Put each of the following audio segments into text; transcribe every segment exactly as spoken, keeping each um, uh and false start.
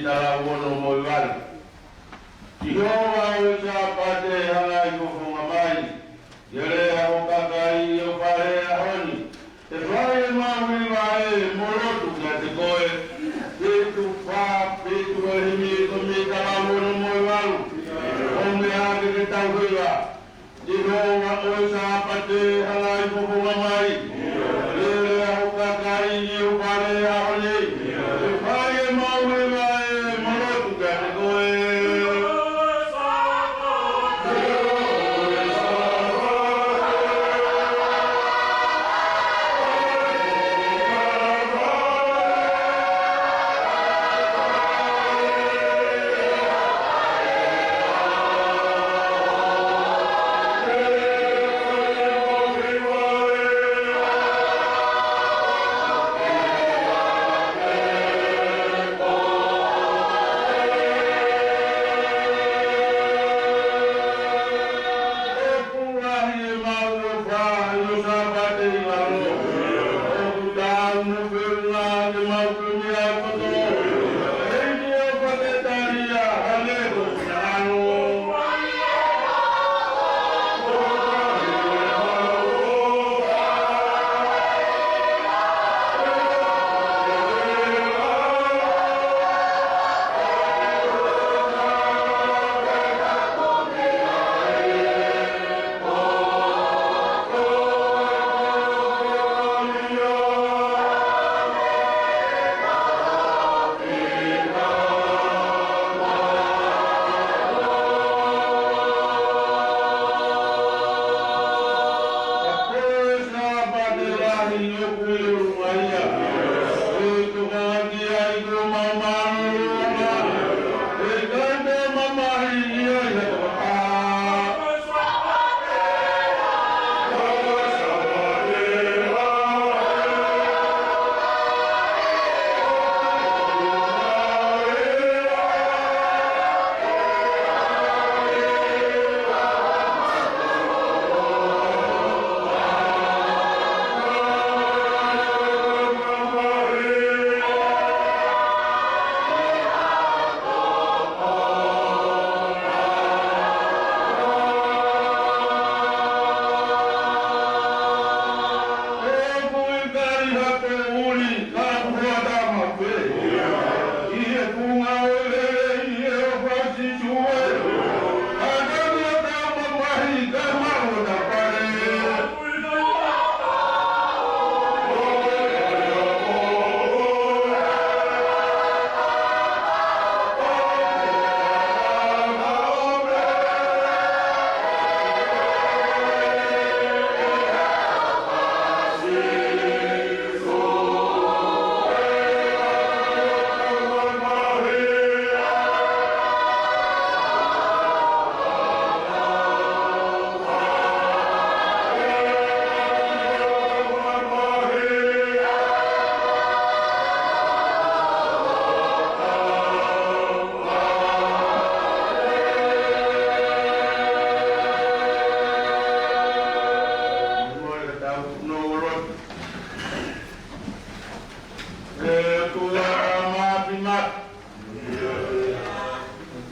Talavou ono mo e valu. Sihova ʻo e Sāpate, hanga ʻi ho fofonga mai, ʻi he lea ho kakai ʻi ho fale he ʻaho ni. ʻE fai ʻemau hiva mo lotu kiate koe. Fitu fā fitu ʻa e himi ko e talavou ono mo e valu. ʻOmai ke ke tau hiva. Sihova ʻo e Sāpate, hanga ʻi ho fofonga mai, ʻi he lea ho kakai ʻi ho fale he ʻaho ni. ʻE fai ʻemau hiva mo lotu kiate koe.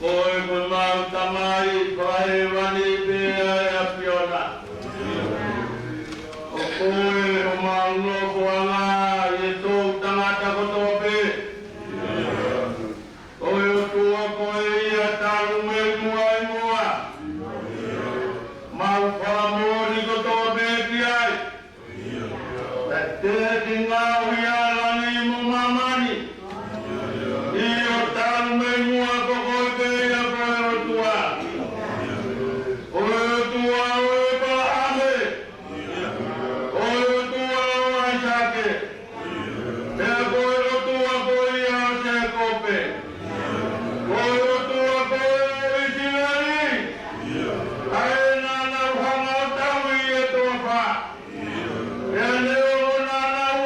Ko koe ko ʻemau Tamai fakahēvani pea ʻAfiona. Ko koe homau nofoʻanga ʻi he toʻutangata kotoa pē. Ko e ʻOtua koe ia talu mei muʻa ʻi muʻa. Mau fakamoʻoni kotoa pē ki ai. Naʻe teʻeki ngaohi ʻa langi mo māmani. ʻIo, talu mei muʻa ko koe pē ia ko e ʻOtua. Ko e ʻOtua ʻo ʻĒpalahame. Ko e ʻOtua ʻo ʻAisake. Pea ko e ʻOtua ko ia ʻo Sēkope. Ko e ʻOtua ko ia ʻo ʻIsileli. ʻA ē naʻa nau hanga ʻo tauhi ʻa e toafa. Pea neongo naʻa nau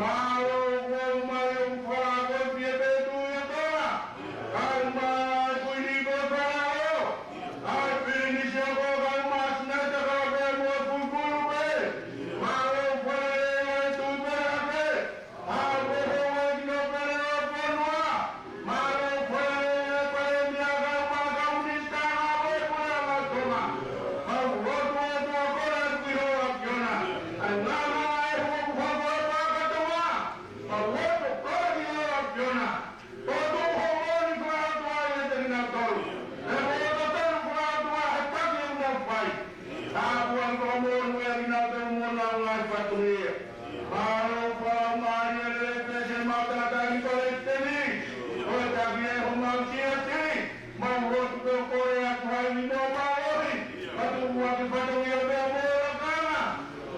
Mālō ʻoku ʻomai ʻo fakakopi e petu ia Tonga. Kae ʻumaʻā e Kuini ko Falaʻo. ʻA e Pilinisi ʻo Tonga kae ʻumaʻā Sinai Takalape mo e Fuifui Lupe. Mālō Falaʻo e Tuʻi Pele Ake. ʻA e Fofonga Kino Pele ʻo Fonua. Mālō Falaʻo e Palēmia kae ʻumaʻā e Kau Minisitā ʻa e Puleʻanga Tonga. Mau lotu atu ʻa e kole atu ki he ʻAfiona. ʻA e ngaahi ʻa e hoko ʻoku hoko ʻa e pāka Tonga. Mau lotu kole ki he ʻAfiona. Ko e tuʻu hoʻo moʻoni fakaʻotua ʻiate kinautolu. Pea ko e totonu fakaʻotua he taki ʻoku nau fai. Tāpuaki fakamoʻoni ʻa kinautolu mo honau ngaahi fatongia. Mālō fakamālō lelei pē ki he maʻu tangata ni Palesiteni. Ko e taki ʻe homau siasi. Mau lotu pē ʻo kole atu ha ivi mo e mālohi. Ka tuku ʻaki fatongia pea mo e lakanga.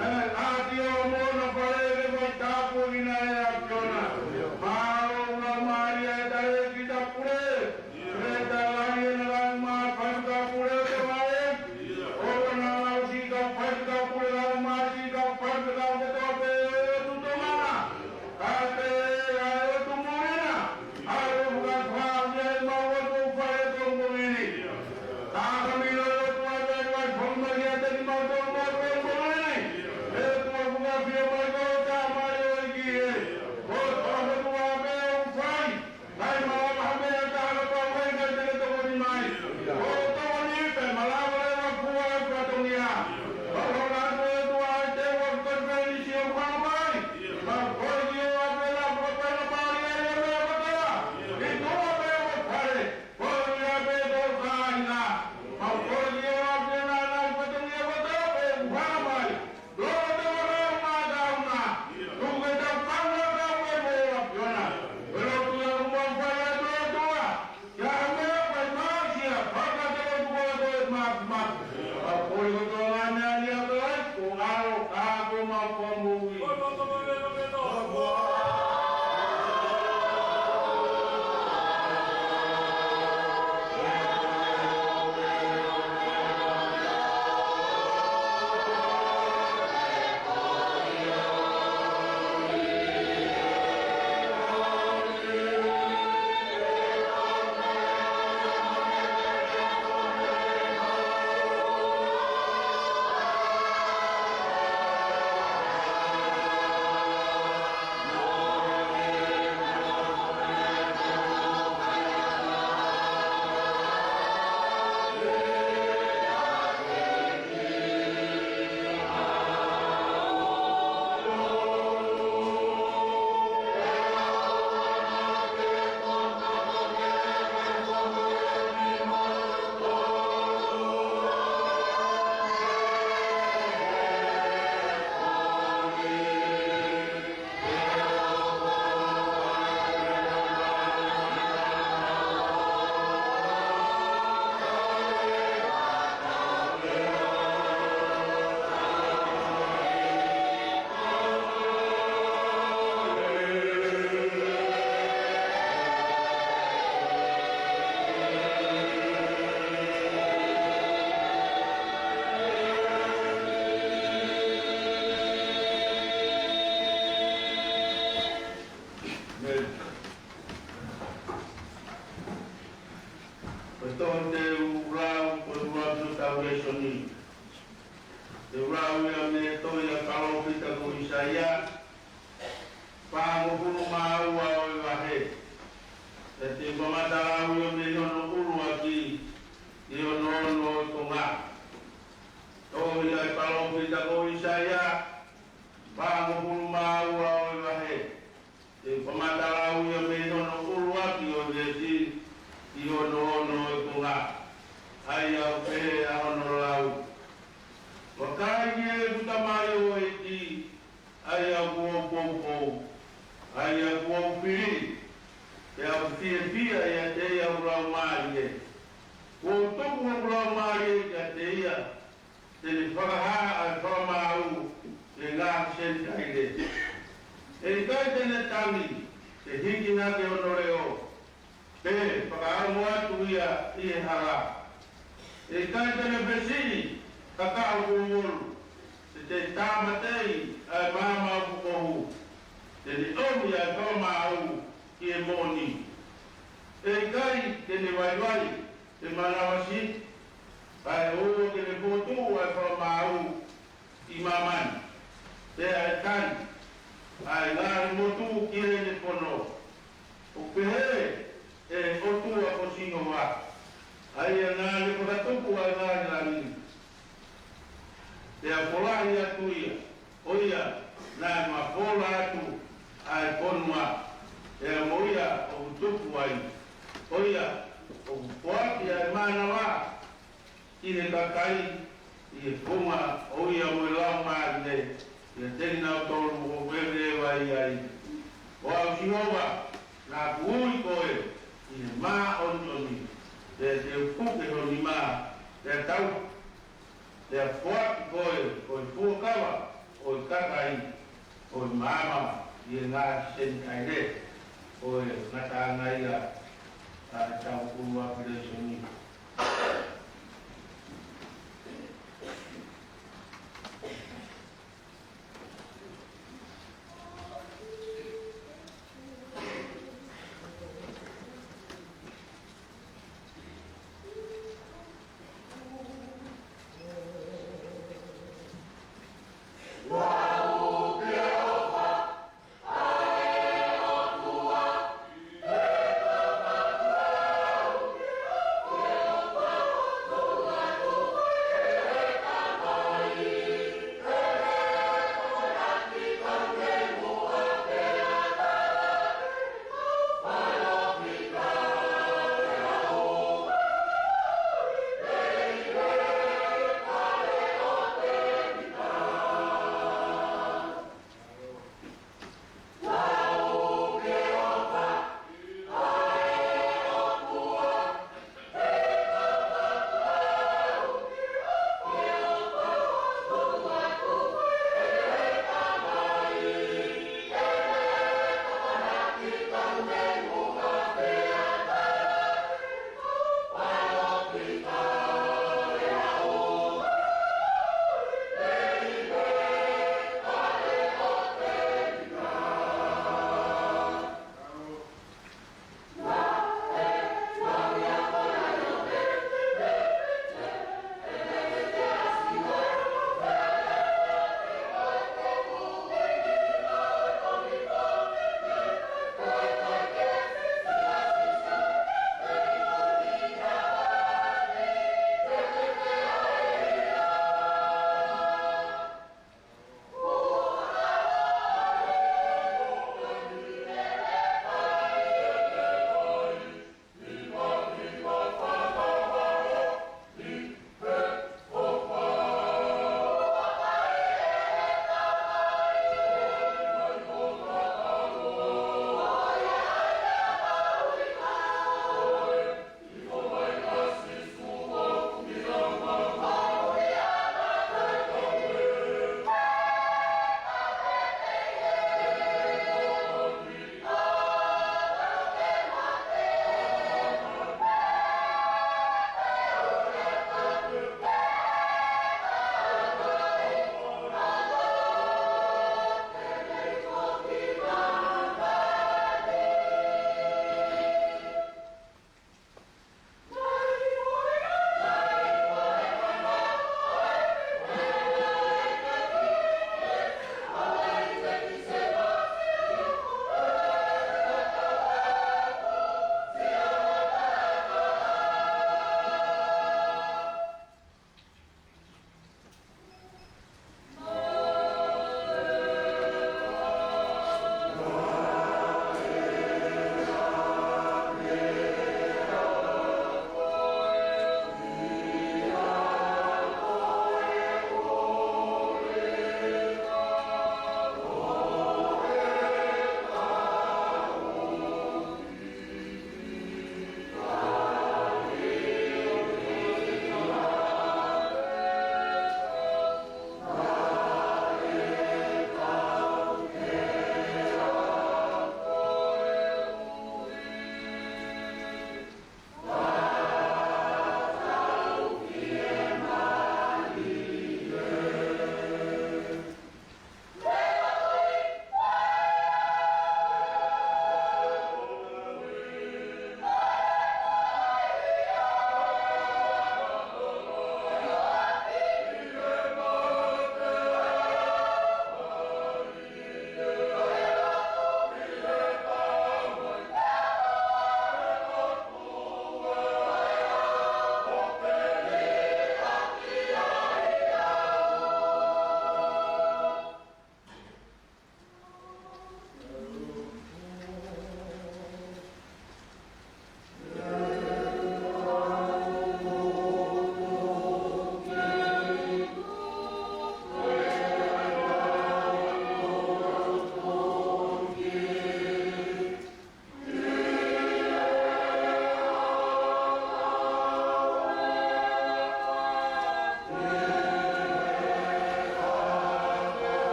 ʻE, ʻa e ʻAfio mo hono fale ke fai tāpuekina ʻe he ʻAfiona. Mālō fakamālō e Talēkita Pule. Leta Laiene kae ʻumaʻā e Faifekau Pule ʻo Tonga ē. ʻO na lau siʻi kau Faifekau Pule kae ʻumaʻā siʻi kau Faifekau kotoa pē ʻo e ʻOtu Tonga na. Kae pehē ʻa e ʻOtu Muli na. ʻA e ʻoku ka fāmia ʻi mau ʻotu fale ʻo Tonga ni. Ka ka milo ʻotu ʻa e vai fong mai ʻiate kimautolu mo Tonga ni. ʻE ʻOtua ʻoku ka fio mai ko e tā mai ʻo e ʻEiki ē. Ko e ʻOtua pē ʻoku fai. Naʻe malava ha meʻa ʻe taha kapau ʻe ʻikai te ke tokoni mai. ʻO tokoni pē malava leva kuo ʻi ai e fatongia. Mau hanga atu ʻe ʻOtua ʻa e teu ʻa e konifelenisi ʻoku hanga mai. Mau kole ki he ʻOtua pē lava ʻo pehē mai ʻa e meʻa kotoa. ʻI tuʻa pē ʻo e fale. Ko ia pē ko e kāinga. Mau kole ki he ʻOtua pē naʻa nau fatongia kotoa pē ʻoku hanga mai. Lolo te ora ʻo mātauna. Tuku ke tau fanga ka ue mo e ʻAfiona. Ko e lotu ia ʻoku mau fai atu ʻOtua. Kia ue pai māsia, faka te lotu ko e māfimafi. Ka kole kotoa ngā meʻa ni ʻa e ʻOtua, ko ʻAlo, ka ko mau ko mui. Ko e tohi te u lau, ko e ua ʻo ʻetau lēsoni. Te u lau ia mei he tohi ʻa e palōfita ko ʻIsaia, fāngofulu mā ua ʻo e vahe. Pea te u kamata lau ia mei hono ʻuluaki ki hono ono ʻo e konga. Tohi ʻa e palōfita ko ʻIsaia, fāngofulu mā ua ʻo e vahe. Te u kamata lau ia mei hono ʻuluaki ʻo e veesi ki hono ono ʻo e konga. ʻA ia ʻoku pehē ʻa hono lau. Vakai, ʻe ʻeku tamaioʻeiki, ʻa ia kuo u poupou, ʻa ia kuo u fili, pea ʻoku fiefia ʻiate ia hoku laumālie. Kuo u tuku hoku laumālie kiate ia, te ne fakahā ʻa e fakamaau ki he ngaahi Senitaile. ʻE ʻikai te ne tangi, ke hiki hake hono leʻo, pe fakaongo atu ia ʻi he hala. ʻE ʻikai te ne fesiʻi ha kaʻu kuo ulu, pe te tāmateʻi ʻa e maama ʻoku kohu. te ne ʻomi ʻa e fakamaau ki he moʻoni. ʻE ʻikai te ne vaivai pe manavasiʻi, kae ʻoua ke ne fokotuʻu ʻa e fakamaau ʻi māmani, pea ʻe tali ʻa e ngali motu ki heʻene fono. ʻOku pehē ʻe he ʻOtua ko Sihova, ʻa ia naʻa ne fakatupu ʻa e ngaahi langi, pea folahi atu ia, ko ia naʻe mafola atu ʻa e fonua, pea mo ia ʻoku tupu ai, ko ia ʻoku foaki ʻa e mānava ki he kakai ʻi he funga ʻo ia mo e laumālie ʻiate kinautolu ʻoku ʻeveʻeva ai. Ko au Sihova, naʻa ku ui koe ʻi he māʻoniʻoni, pea te u puke ho nima, pea tau, pea foaki koe ko e fuakava ʻo e kakai ʻo e maama ʻi he ngaahi Senitaile. Ko e ngataʻanga ia ʻa ʻetau ʻuluaki lēsoni.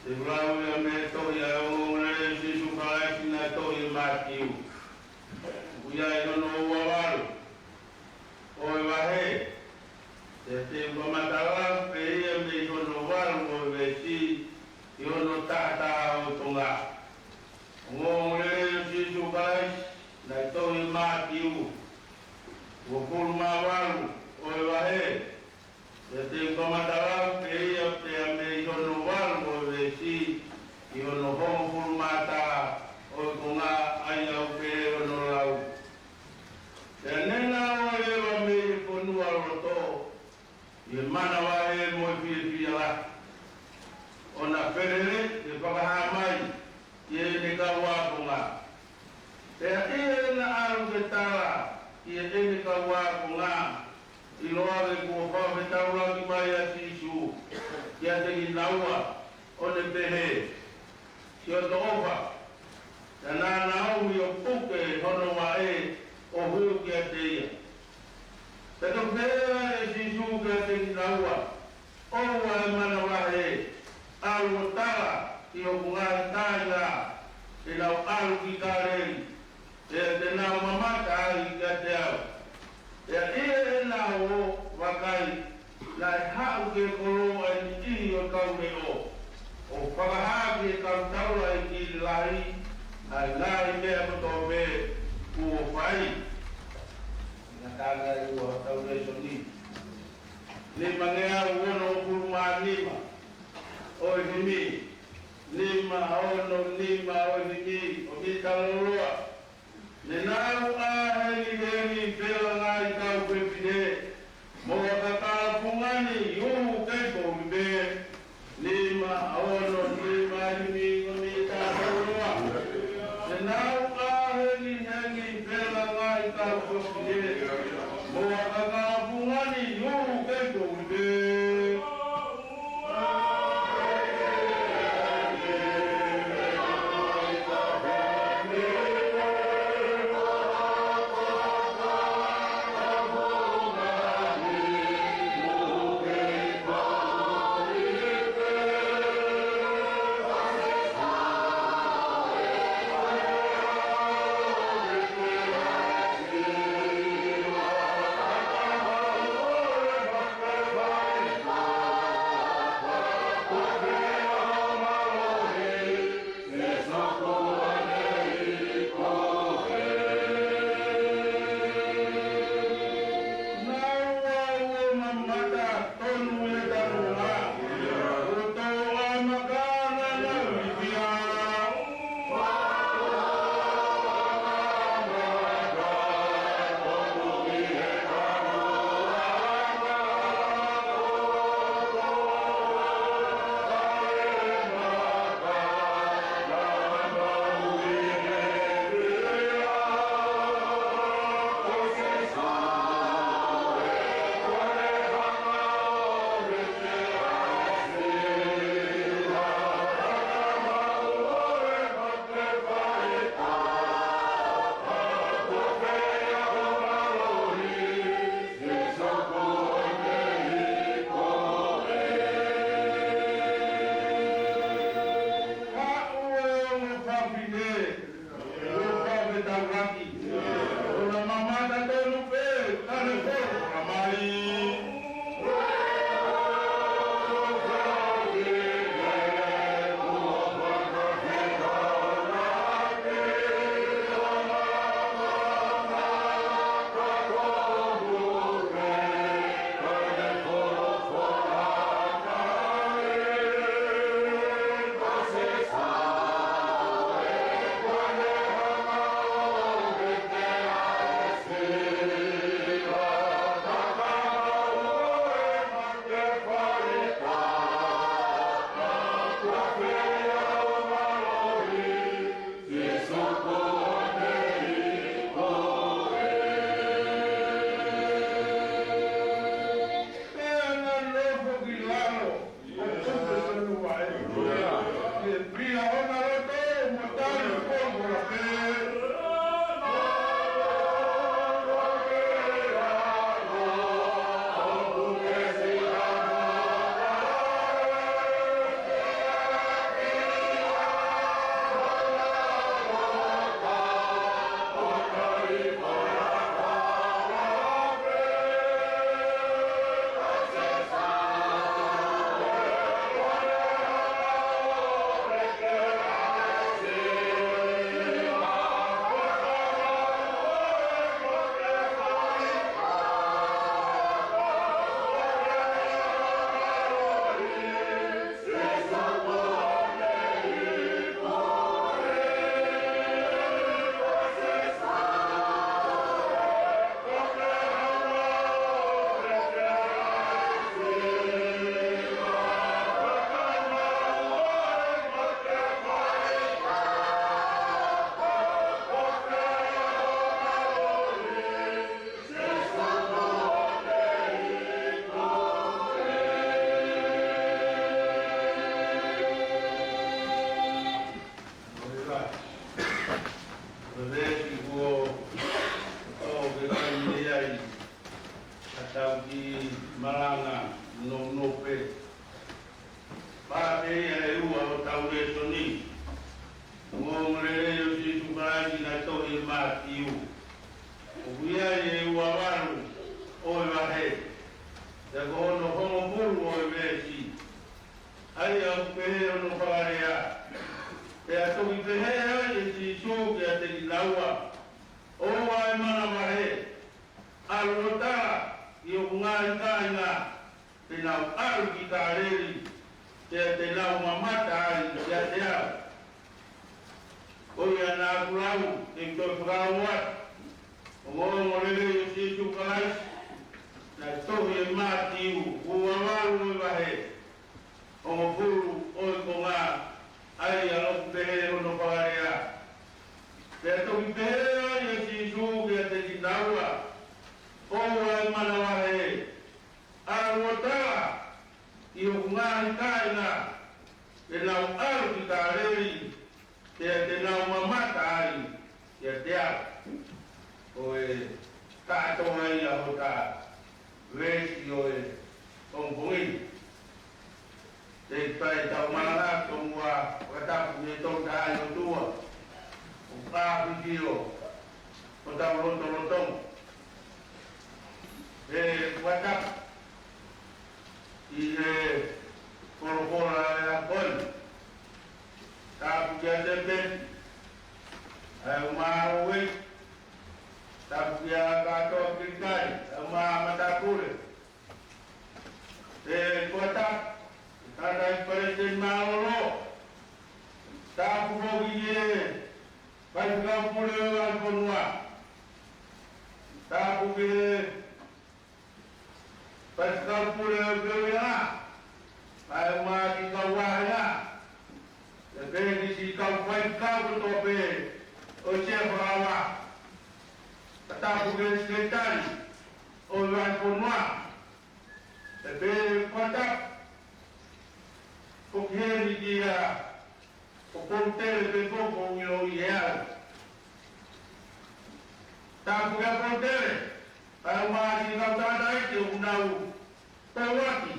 Te u lau ia mei he tohi ʻa e ongoongolelei ʻo Sīsū Kalaisi naʻe tohi ʻe Mātiu. ʻOku ʻi ai hono ua valu ʻo e vahe. Te u kamata lau pē ia mei hono valu ʻo e veesi ki hono taha taha ʻo e konga. Ongoongolelei ʻo Sīsū Kalaisi naʻe tohi ʻe Mātiu, uofulu mā valu ʻo e vahe. Te u kamata lau pē ia pea mei hono valu ʻo e veesi ki hono hongofulu mā taha ʻo e konga, ʻa ia ʻoku pehē hono lau. Pea ne nau ō leva mei he fonua loto ʻi he manavahē mo e fiefia lahi, ʻo na felelei ke fakahā mai ki heʻene kau ākonga. Pea ʻi heʻena ʻalu ke tala ki heʻene kau ākonga, ʻiloange kuo fakafetaulaki mai ʻa Sīsū kiate kinaua, ʻo ne pehē, Siʻoto ʻofa. Pea naʻa na ō ʻo puke hono vaʻe ʻo hū kiate ia. Pea toki pehē ʻe Sīsū kiate kinaua, ʻOua ʻe manavahē, ʻalu ʻo tala ki hoku ngaahi tangata ke nau ʻalu ki Kāleli, pea te nau mamata ai kiate au. Pea ʻi heʻena ō, vakai, naʻe haʻu ki he kolo ʻa e niʻihi ʻo e kau leʻo, ʻo fakahā ki he kau taulaʻeiki lahi ʻa e ngaahi meʻa kotoa pē kuo fai. Ngata ai ua tau lēsoni. Nimangeau onongofulu mā nima ʻo e himi. Nima ono nima ʻo e himi, ʻo Mita Loloa. Ne nau ʻā hengihengi pela ngaahi kau fefine, mo e kakala fungani ʻi ʻUlu kei Poʻuli pē. Nima ono nima himi, ʻo Mita Loloa. Ne nau ʻā hengihengi pela ngaahi kau fefine, mo e kakala fungani ʻi ʻUlu kei Poʻuli pē. hono fakalea. Pea toki pehē ai ʻe Sīsū kiate kinaua, ʻOua ʻe manavahē, ʻalu ʻo tala ʻi hoku ngaahi kāinga, te nau ʻalu ki Kāleli, pea te nau mamata ai kiate au. Ko ia naʻa ku lau, te u toe fakaongo atu, ongoongolelei ʻo Sīsū Kalaisi, naʻe tohi ʻe Mātiu, ua valu ʻo e vahe, hongofulu ʻo e konga, ʻa ia ʻoku pehē hono fakalea. Pea toki pehē ai ʻe Sīsū kiate kinaua, ʻOua ʻe manavahē, ʻalu ʻo tala ʻi hoku ngaahi kāinga, te nau ʻalu ki Kāleli, pea te nau mamata ai kiate au. Ko e kātoa ia hotau veesi ʻo e pongipongi ni. Te u toe tau malanga, tomuʻa fakatapu ki he Tolu Tahaʻi ʻOtua, ʻoku ʻafio ʻi hotau lotolotonga. ʻE fakatapu ʻi he folofola ʻa e ʻaho ni. Tapu kia Tēpeti, ʻa e ʻumaʻā ʻo e ueʻi. Tapu kia Kātoa Kilikai, ʻa e ʻumaʻā matāpule. ʻE fakatapu, tangataʻeiki palesiteni mālōlō. Tapu foki ki he faifekau pule ʻo e fonua. Tapu ki he faifekau pule ʻo e peʻuiʻanga, ʻa e ʻumaʻā siʻi kau vāhenga, pea pehē ki siʻi kau faifekau kotoa pē ʻo e Seaforaoa. Pea tapu ki he sekelitali ʻo e vahefonua, pea pehē fakatapu foki heni kia Poutele pea mo Poupou ʻi he ʻaho ni. Tapu kia Poutele, ʻa e ʻumaʻā siʻi kau tangataʻeiki ʻoku nau pauaki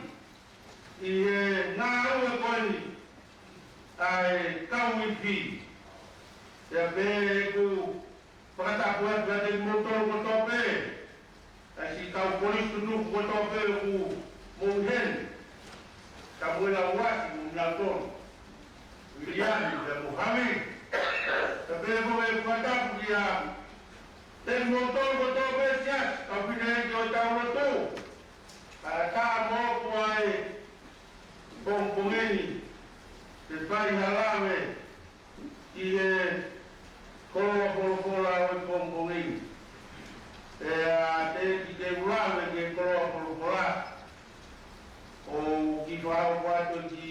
ʻi he ngāue ko eni ʻa e kau ifi. Pea pehē ʻeku fakatapu atu kiate kimoutolu kotoa pē, ʻa siʻi kau polisi tutuku kotoa pē ʻoku mou ʻi heni. Tamuela Uasi mo kinautolu, Viliami pea mo Havi. Pea pehē foki ʻeku fakatapu kiate kimoutolu kotoa pē siasi, kau fineʻeiki ʻo e tau lotu. Kae ʻatā moʻoku ʻa e pongipongi ni, ke fai ha lave ʻi he koloa folofola ʻo e pongipongi ni. Pea teʻeki ke u lave ki he koloa folofola, ʻoku ou kiʻi fakahoko atu ki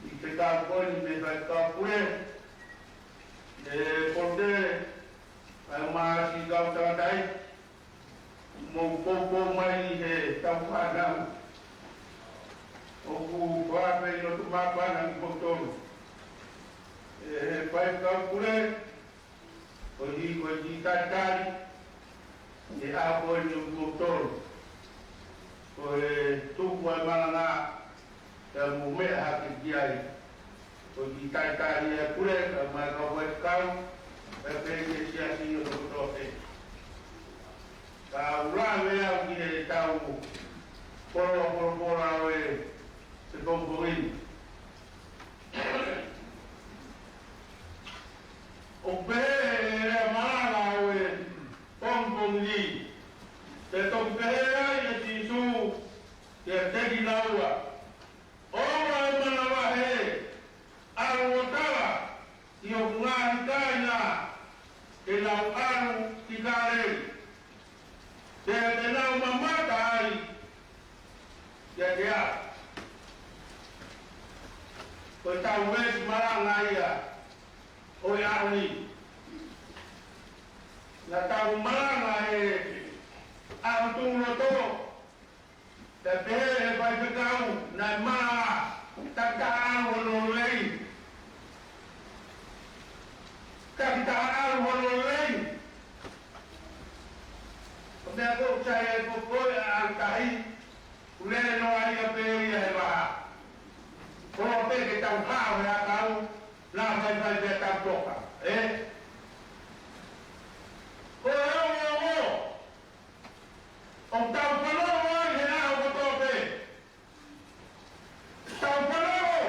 he fekau ko eni mei he faifekau pule, ʻe Poutele, ʻa e ʻumaʻā siʻi kau tangataʻeiki, mou poupou mai ʻi he tau fānau. ʻOku ou fakaafeʻi loto māfana kimoutolu ʻe he faifekau pule, koeʻuhi ko e kiʻi talitali ʻi he ʻaho ko eni ʻo kimoutolu. Ko e tuku ʻa e malanga, pea mou meʻa hake ki ai. Ko e kiʻi talitali ʻa e pule, kae ʻumaʻā e kau faifekau, pea pehē ki he siasi ʻo e kotoa pē. Ka u lave au ki he tau koloa folofola ʻo e pongipongi ni. ʻOku pehē ʻe he lea malanga ʻo e pongipongi ni, pea toki pehē ai ʻe Sīsū kiate kinaua, ʻOua ʻe manavahē, ʻalu ʻo tala ʻi hoku ngaahi kāinga, te nau ʻalu ki Kāleli, pea te nau mamata ai kiate au. Ko e tau veesi malanga ia ʻo e ʻaho ni. Naʻa tau malanga he ʻaho tuʻu loto, pea pehē ʻe he faifekau naʻe malanga, takitaha ʻalu hono lelei. Takitaha ʻalu hono lelei. Ko e meʻa ko ē ʻoku sai ai ko koe ʻa e ʻalu tahi, ʻoku lele noa ia pē ia he vaha. Ko e pehē ke tau hao he ʻakau, naʻa faifai pē tau toka, ē? Ko e ongoongo ʻoku tau fanongo ai he ʻaho kotoa pē. Tau fanongo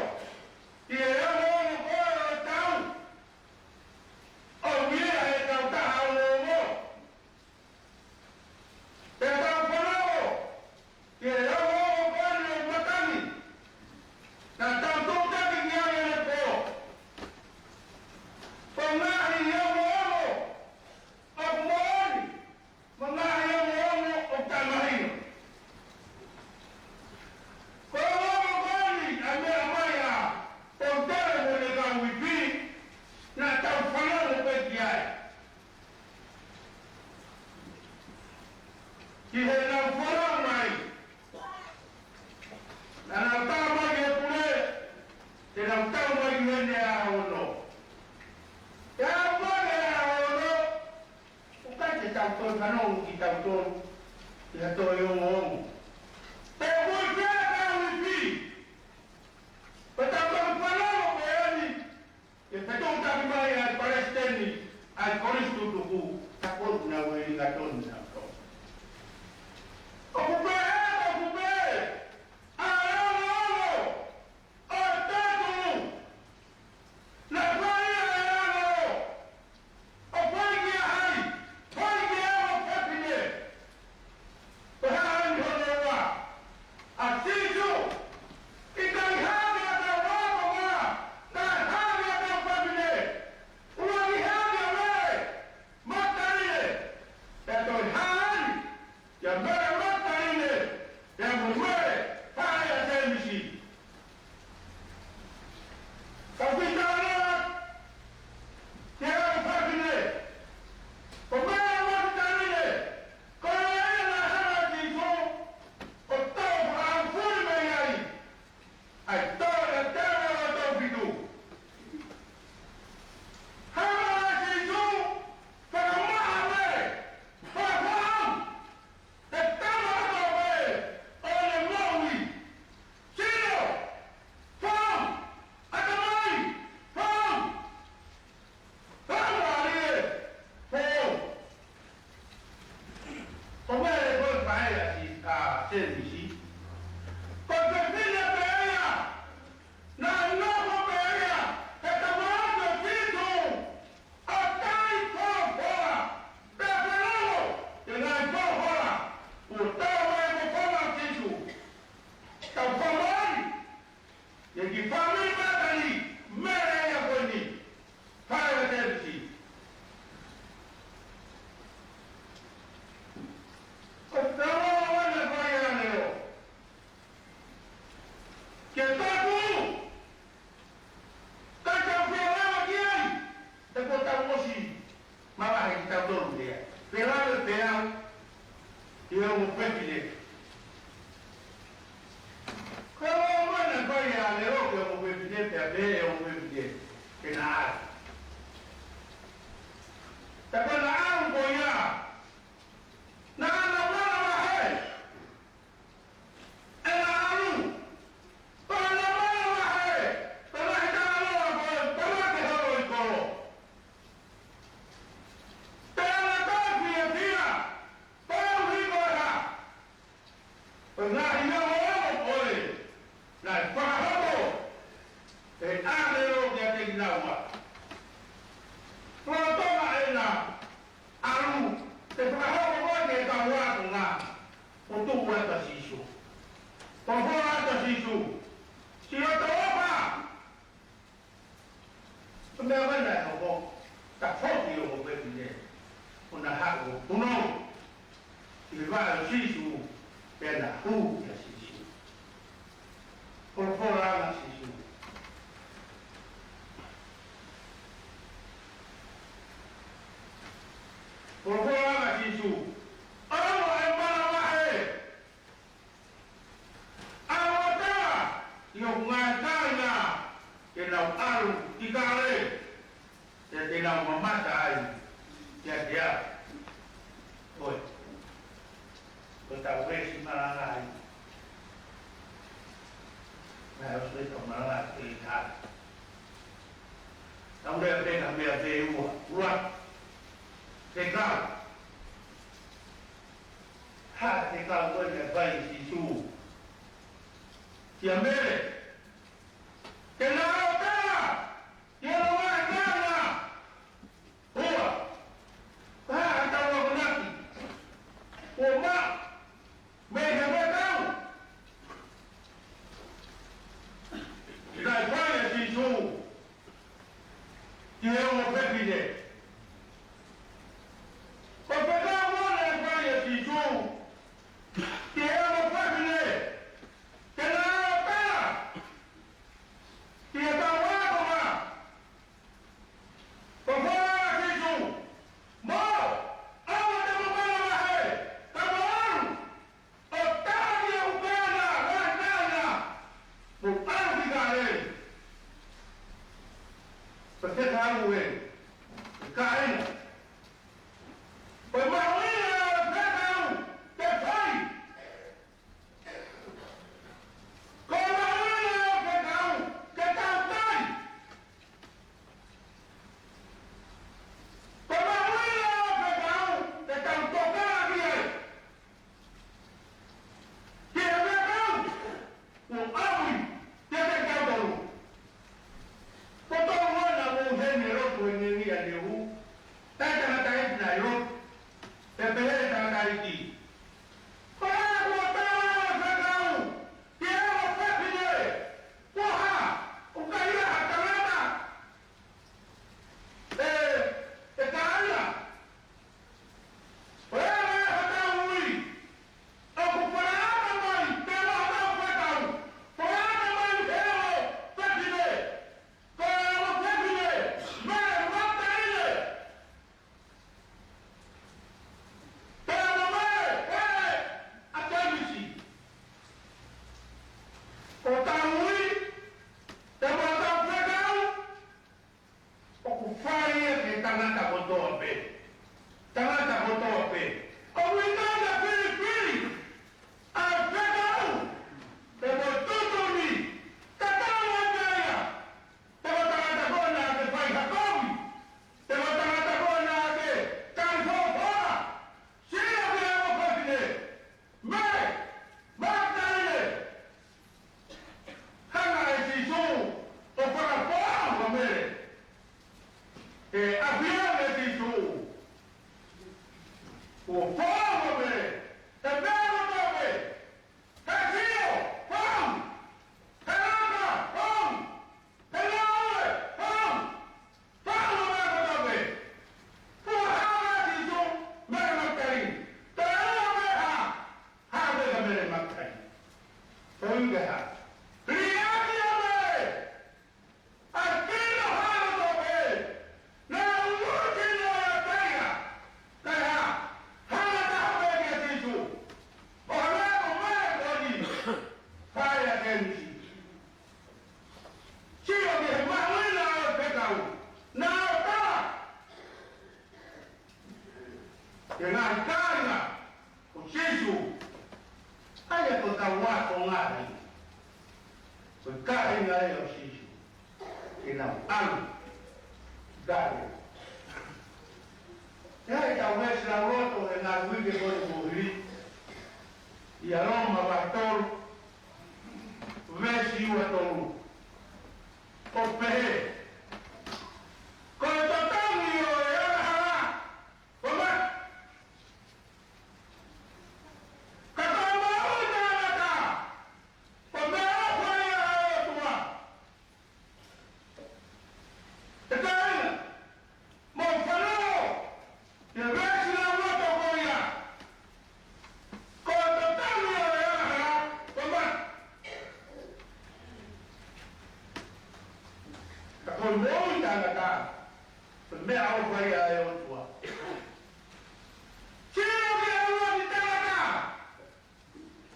Ki he fāmili Mātani, Mele ia ko eni. Fale ʻa Tēvisi. Ko e tau ʻoua naʻe fai ʻa e ʻAlo. Ke taku. Ka tau fie lava ki ai. He ko e tau ʻosi. Mavahe kitautolu ia. Pea lave pē au ʻi he ongo pepile. Ko e ʻoua naʻe fai ʻa e ʻAlo ki he ongo pepile, pea pehē ʻe he ongo pepile ke na ʻalu. Pea ko e na ʻalu ko ia. Naʻa na manavahē. ʻE na ʻalu. Pea na manavahē. Pea na hita ʻalu ko e pea na ke holo ʻi kolo. Pea na ka fiefia. Pea u hiko ʻa. Pea na hina ʻo ʻalu ko ē. Naʻe fakahoko. ʻE ʻa ʻAlo kiate kinaua. Lolotonga ʻena ʻalu, ʻe fakahoko mai ke tau ako ngā ʻo tuʻu atu ʻa Sīsū. Ko e folofola atu ʻa Sīsū. Sio atu ʻofa. Ko e meʻa mai naʻe hoko, ka foki ʻo ko pepine. ʻO na haʻu ʻo punou. ʻI he vaʻe ʻo Sīsū, pea na hū kia Sīsū. Folofola ʻa Sīsū. Folofola ʻa Sīsū. ʻAua ʻe manavahē. ʻAua ʻe tala, ʻi hoku ngaahi kāinga, ke nau ʻalu ki Kāleli. Pea te nau mamata ai kiate au. ʻOi. Ko ʻetau veesi malanga ai. Naʻe ʻosi ʻetau malanga ke i ka. Tau lea pē ka meʻa pē ua. Ua. Fekau. Ha, fekau ko ē naʻe fai ʻe Sīsū kia Mele. Ke na ʻalu ʻo tala ki hono ngaahi kāinga. Ua. Ko e hā haʻatau akonaki kuo maʻu mei he fekau? Naʻe fai ʻe Sīsū ki he ongo pepine. Ko e fekau ʻoku naʻe fai ʻe Sīsū ki he ongo pepine. Ke na ʻalu ʻo tala ki he kau ākonga. Ko e folofola ʻa Sīsū. Mou, ʻoua te mou manavahē, ka mou ʻalu ʻo tala ki hoku kāinga, ngaahi kāinga, mou ʻalu ki Kāleli. Pea te tau ē, kāinga. Ko e mahuʻinga ʻo e fekau ke fai. Ko e mahuʻinga ʻo e fekau ke tau tali. Ko e mahuʻinga ʻo e fekau ke tau tokanga ki ai. Ki he fekau kuo ʻaui kiate kitautolu. Ko e tau ʻoua naʻa mou heni ʻo lotu he ngaahi ʻaho ni. Taʻe tangataʻeiki naʻe lotu. Pea pehē ʻe he tangataʻeiki, ko e hā kuo tala ʻe he fekau ki he ongo pepine? Ko e hā, ʻoku ʻikai ha tangata ʻe, ʻe kāinga? Ko e hā ʻe hotau ui? ʻOku fakaʻata mai, te ua hotau fekau. Fakaʻata mai he ongo pepine. Ko e ongo pepine, Mele Makitaile. Pea mo Mele, Mele ʻa Tēvisi. Ko hotau ui, te ua hotau fekau. ʻOku fai ia ki he tangata kotoa pē. Tangata kotoa pē. ʻOku ʻikai ke filifili ʻa e fekau, pea mo e tuʻutuʻuni, tatau ai pē ia. Te mo e tangata ko ena ke fai ha kovi. Te mo e tangata ko ena ke tali folofola. Sio ki he ongo pepine. Mele Makitaile. Kāinga ʻo Sīsū, ke nau ʻalu. Kāinga. ʻE ʻi ai ʻetau veesi lauloto he ngaahi uike ko eni kuo hili, ʻia Loma vahe tolu, veesi ua tolu. ʻOku pehē: Ko e totongi ʻo e angahala, ko e mate. Ka ko e moʻui taʻengata, ko e meʻaʻofa ia ʻa e ʻOtua. ʻE kāinga, mou fanongo ki he veesi lauloto ko ia. Ko e totongi ʻo e angahala, ko e mate. Ka ko e moʻui taʻengata, ko e meʻaʻofa ia ʻa e ʻOtua. Sio ki he ʻuluaki tangata.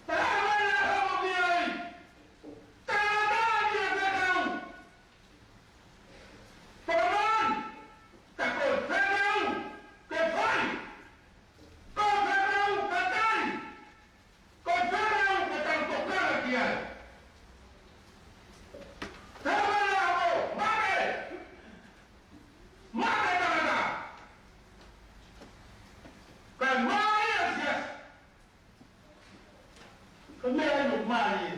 Pea ʻalu ʻo hoko ki ai. Tangata ʻi he fekau. Pea mali, ka ko e fekau ke fai, ko e fekau ke tali, ko e fekau ke tau tokanga ki ai. He mana ʻo mate, mate tangata. Kae mālie ʻa e siasi. Ko e meʻa ʻoku mālie.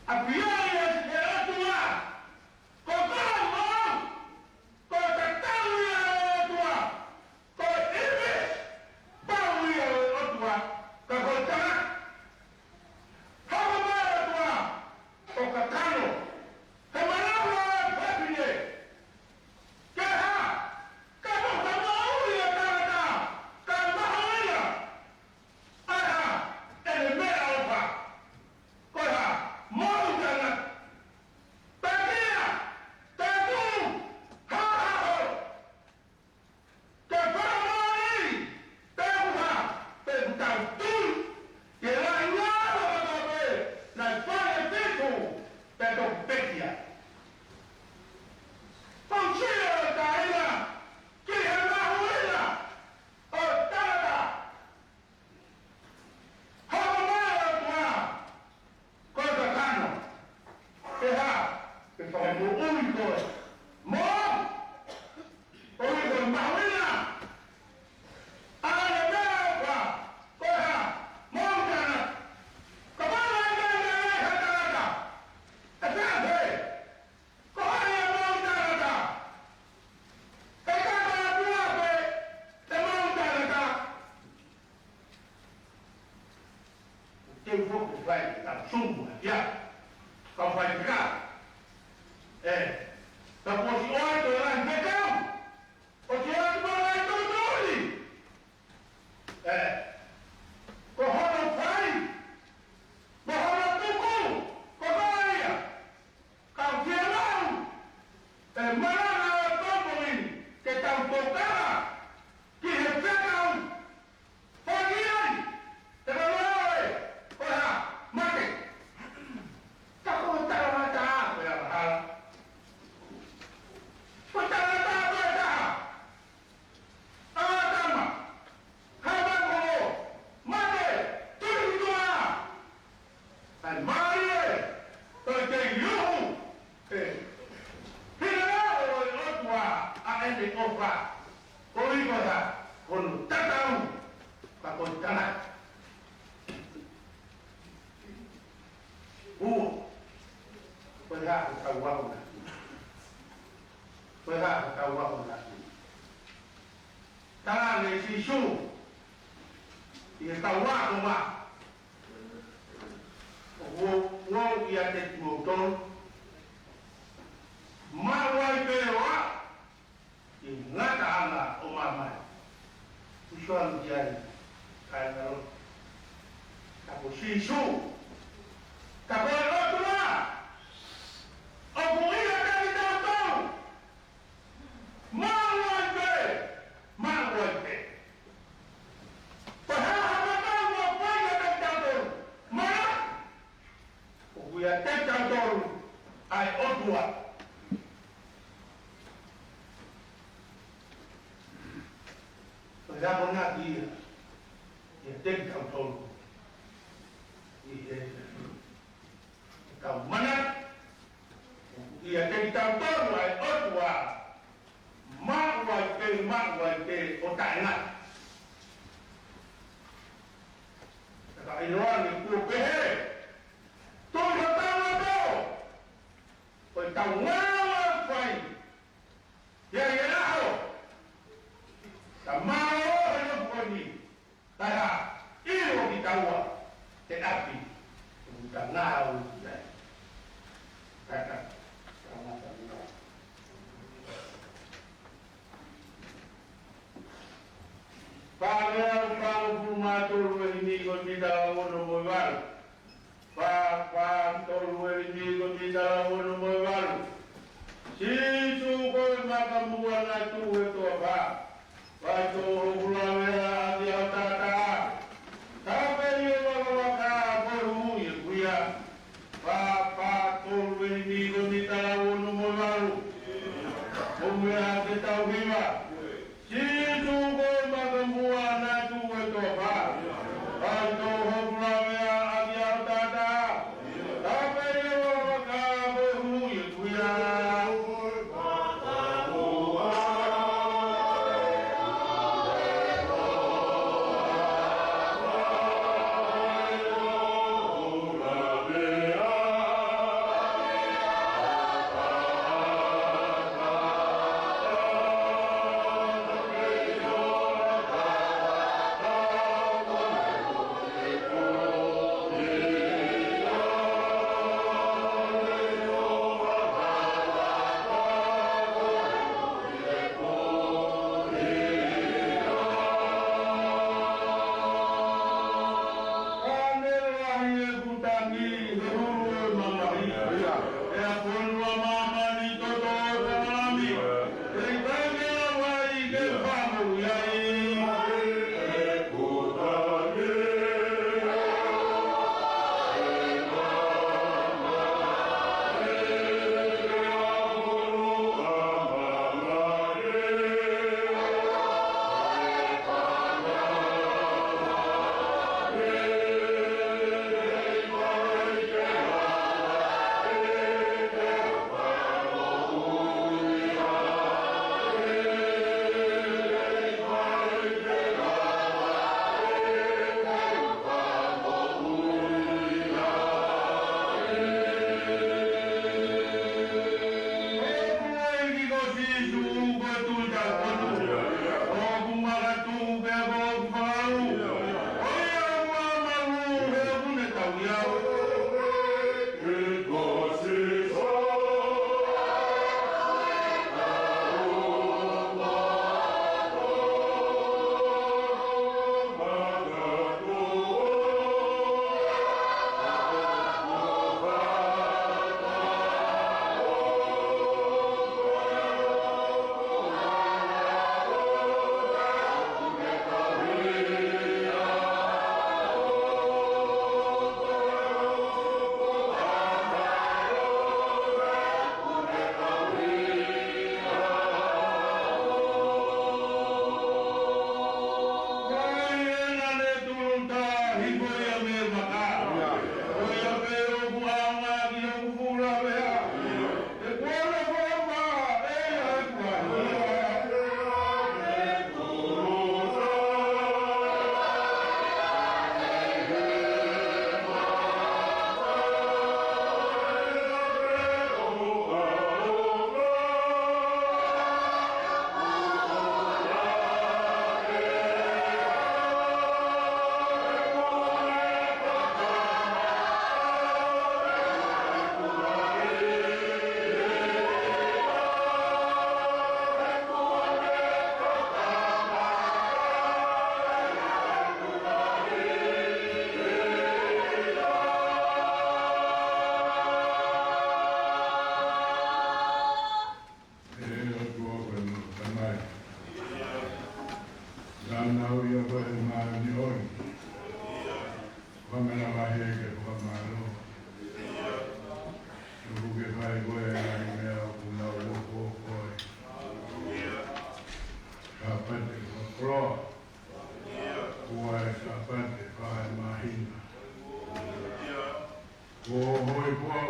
ʻApiʻi ia ʻe he ʻOtua. Ko e koloa, ko e tatau ia ʻo e ʻOtua. Ko e ʻimisi pau ia ʻo e ʻOtua. Ka ko e tangata, hoko mai ʻOtua ʻo kakano he malanga ʻo e fefine. Ke hā? Ka ko e moʻui ʻa e tangata, ka mahuʻinga. ʻA e hā? ʻEne meʻaʻofa. Ko e hā? Moʻui taʻengata. Pekia, taku, haʻahaʻo. Ke fakamālō, taku hā, pe ʻoku tau tui ki he laʻi ngāue kotoa pē naʻe fai ʻe Sīsū, pea toki pekia. Fakaʻosi ʻa e kāinga ki he mahuʻinga ʻo e tangata. Hoko mai ʻOtua, ko e kakano. Ke hā? Ke fakamoʻui koe. Mo, ʻoku ʻi ai e mahuʻinga ʻa e meʻaʻofa. Ko e hā? Moʻui taʻengata. Kapau ʻe ʻikai ke ʻi ai ha tangata, ʻe fēfē? Ko hai ʻe moʻui taʻengata? ʻE kaka atu ā pē ʻe moʻui taʻengata. Te u foki fai, tau sungu, ia. Kau fai tika. ʻE, ka kuo ʻosi ʻoatu e ngaahi fekau. ʻOsi ʻoatu e ngaahi tūtuuʻi. ʻE, ko hono fai, mo hono tuku, ko koe ia. Ka ʻoku fiemaʻu ʻe he malanga ʻo e pongipongi ni ke tau tokanga ki he fekau. Fai ai, te ka loe, ko e hā? Mate. Ka ko e tangata ko e angahala. Ko e tangata ko e taha. ʻĀtama, Hava, ko mate, tuli ki tuʻa. ʻAi mālie, ko e kei uhu, ʻe. Hila ʻo e ʻOtua ʻa ʻene ʻofa. Ko e ʻuhi ko e hā? Ko hono tatau, ka ko e tangata. Ua, ko e hā hotau ako na? Ko e hā hotau ako na? Tala ange ʻe Sīsū ʻi he kau ako, ʻoku ou ʻiate kimoutolu maʻu ai pē ʻo aʻu ki he ngataʻanga ʻo māmani. Usual ki ai, kāinga lotu. Ka ko Sīsū, ka ko e ʻOtua, ʻoku ʻiate kitautolu. Maʻu ai pē, maʻu ai pē. Ko e hā ha tatau ʻoku fai ʻiate kitautolu? Maʻu. ʻOku ʻiate kitautolu ʻa e ʻOtua. Ko e akonaki ia ʻiate kitautolu ʻi he Tau manatu, ʻoku ʻiate kitautolu ʻa e ʻOtua, maʻu ai pē, maʻu ai pē ʻo taʻengata. Ka ʻiloa ni kuo pehē, tau hotau ʻato, ko e tau ngāue fai, ia ia aho, ta mālō he lotu ko eni, Taha, ʻilo kitaua, he ʻapi, ʻoku ta ngāue ki ai. Kaka, tangata mira. Pālea, pālea, pulu mā tolu ʻe himi ko e mita ono mo e valu. Pā, pā, tolu ʻe himi ko e mita ono mo e valu. Sīsū ko e maka muʻa naʻe tuʻu he toafa. Vaitō hoku lavea ʻaki ʻa e taʻataʻa. Tāpē ʻi he vakavaka ko e huhuʻi ʻeku hia. Pā, pā, tolu ʻe himi ko e mita ono mo e valu. Ko e meʻa ke tau hiva. Sīsū ko e maka muʻa naʻe tuʻu he toafa. Vaitō hoku lavea ʻaki ʻa e taʻataʻa. Tāpē ʻi he vakavaka ko e huhuʻi ʻeku hia.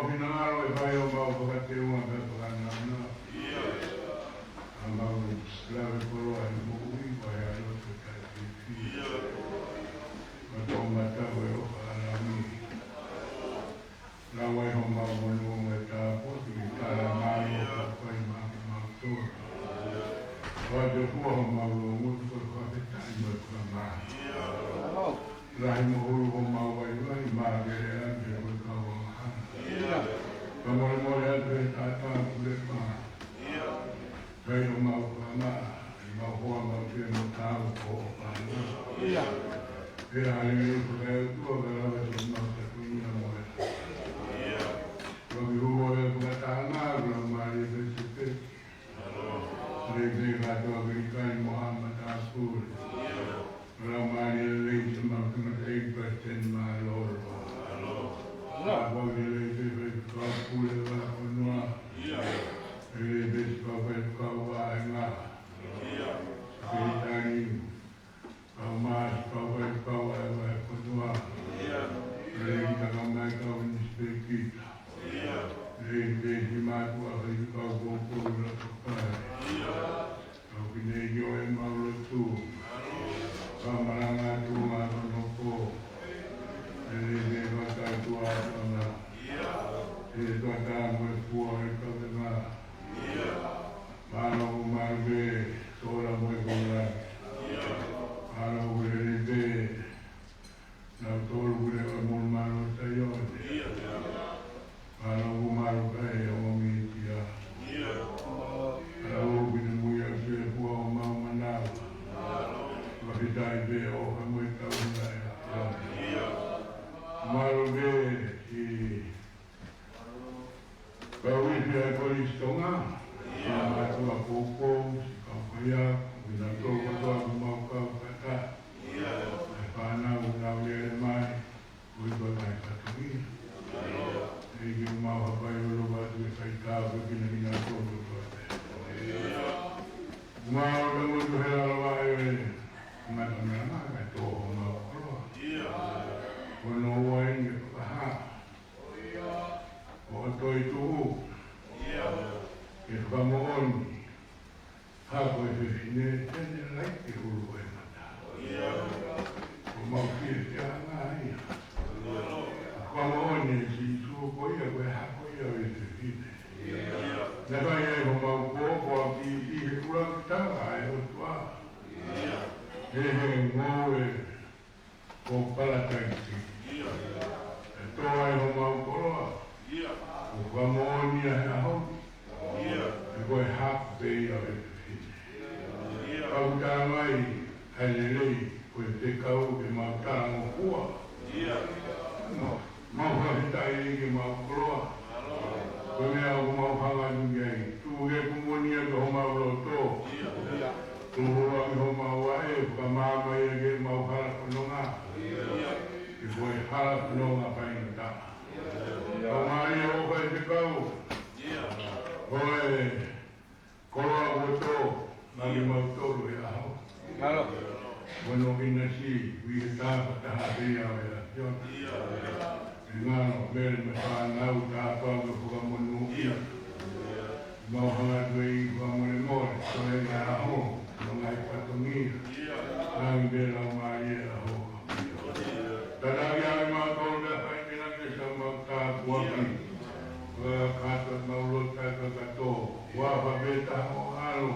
Finangalo ʻe fai homau fakateunga pea fakanāunau. Ka mau lave koloa ʻi he moʻui, ko e ʻaloʻofa taʻefiefia. Ko e toʻomataʻu ʻo e ʻofa ʻa e Laumālie. Lau ai homau monū mo e tāpuaki, ke tala mālō ka fai maʻa kimautolu. ʻOatu ʻe fua homau loungutu ko e fakafetaʻi mo e fakamālō. Lahi mo hulu homau vaivai, makelea pē ko e kau angahala. Fakamolemole atu he taʻataʻa pule pā. Kai homau fakamā, ʻi mau hoa mau ke mo tau ko o pana. Pea ʻa e lelei fakaʻotua ka lava ʻi homau takuina mo e. Toki huo e fakatanga, ko Laumālie pē se pē. Lelei pē kātoa Kilikai mo haʻa matāpule. Laumālie lelei siʻomau tangataʻeiki Palesiteni Mālōlō. Laumālie lelei pē faifekau pule ʻo e fonua. Lelei pē siʻi kau faifekau vahenga. Sekelitali. Kau mā siʻi kau faifekau ʻa e vahefonua. Lelei ki he kau mai kau nisipēkita. Lelei pē siʻi mātuʻa faifekau poupou ʻi loto kae. Kau kineʻi ʻo e mau lotu. Kau malanga tuʻunga kono pō. Lelei pē kau tautua ʻa e tona. He tuʻa tā mo e fua ʻo e kau tenga. Mālō ʻoku mālō pē, sola mo e kōlani. Mālō ʻoku lelei pē, nautolu ʻoku lele ʻo e mulu mālō Saione. Mālō ʻoku mālō pē ʻo e ongo mītia. Mālō ʻoku ne mui au se fua ʻo mau manava. Fakafetaʻi pē ʻo ka mo e tau na e. Mālō pē, ʻi Kau ifi ʻa e Kolisi Tonga, siʻa mātuʻa poupou, siʻi kau faiako, mo kinautolu kotoa ʻoku mau kau fakataha. ʻA e fānau ʻoku nau lele mai, ʻoku ʻi ai e ngaahi fatongia. ʻEiki ʻoku mau hapai ʻo lotu atu ke fai tāpuekina kinautolu kotoa pē. Mau ʻoatu ʻa e motu he lalo ʻa e ngata mea mai, kae tō homau koloa. Ko hono ua eni ke fakahā. ʻO toetuʻu. Ke fakamoʻoni. Hako e fefine, tene laiki ʻulu e mata. ʻOku mau fiefia ʻanga ia. Fakamoʻoni ʻe Sīsū ko ia, ko e hako ia ʻo e fefine. Naʻe fai ai homau pōpoaki ʻi he ʻuluaki tala ʻa e ʻOtua. He he ngoue ko Palataisi. ʻE tō ai homau koloa. ʻOku fakamoʻoni ia he ʻaho ni. He ko e hako pē ia ʻo e fefine. Kau tā mai ʻa e lelei ko e fekau ke mau talangofua. Mau fakafetaʻi ʻEiki ke mau koloa. Ko e meʻa ʻoku mau hanga atu ki ai. Tuku ke kumonia ki homau loto. Tuku ʻa ki homau vaʻe, fakamaama ia ke mau hala fononga. Ke ko e hala fononga faingataʻa. Fakamālō ʻo faifekau. Ko e Koloa ʻoku tō, maʻa kimautolu he ʻaho. Mālō. Mono Kinasi, ui he tāfataha pē ia ʻo e ʻAfiona. ʻE ngalo, Mele mo e fānau, tāpuaki mo e fakamonūʻia. Mau hanga atu ʻEiki fakamolemole, ko e ngaahi ʻaho, mo e ngaahi fatongia. Ngaahi meʻa lau mai e ʻaho. Tataki ʻa kimautolu ke fai mena ke sa mau tāpuaki. Ko e kātoa mau lotu kakato. Ua fa pē taha ʻo ʻAlo.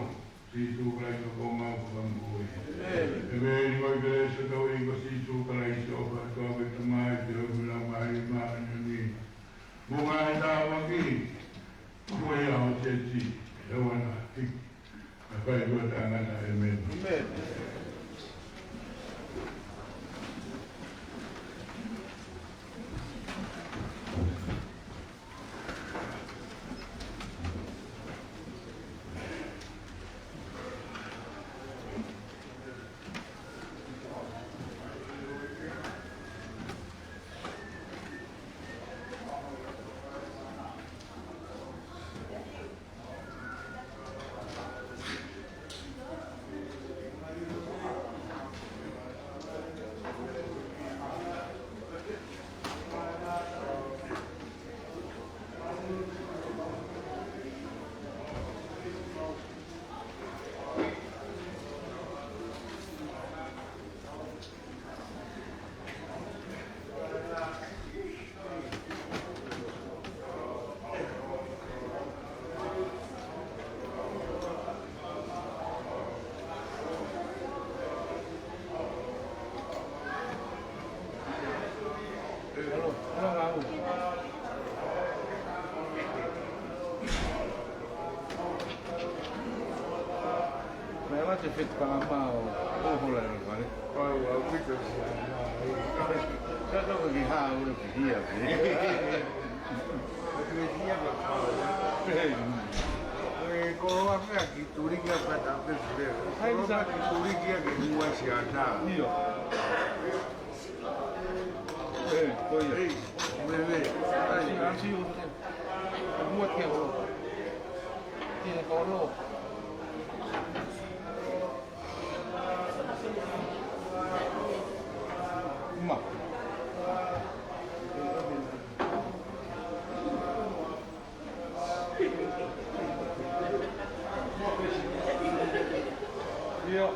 Sīsū Kalaisi ko homau Fakamoʻui. ʻĒmeni. Ko e kelesi ʻa hotau ʻEiki ko Sīsū Kalaisi, ʻofa ʻa e ʻOtua ko e Tamai, feohi mo e Laumālie Māʻoniʻoni. Mo e ngaahi tāpuaki. Ko ia ʻo e siasi. ʻE wana. ʻA e fai ʻo e tangata, ʻēmeni. ʻĒmeni. Te fetpalama o, o hola e vale. Ua, ua, pito. Ka tau ki ha ule ki hia, ki. Ki hia ka pau. Ei. E, ko loa pea ki tuli kia pata pe fule. Hai, koloa sa- ki tuli kia ki hua si ana. Io. Ei, ko ia. Ei, mele. Ai, asi, asi, o te. Mua ke holo. Tine ka holo. Ma. Io.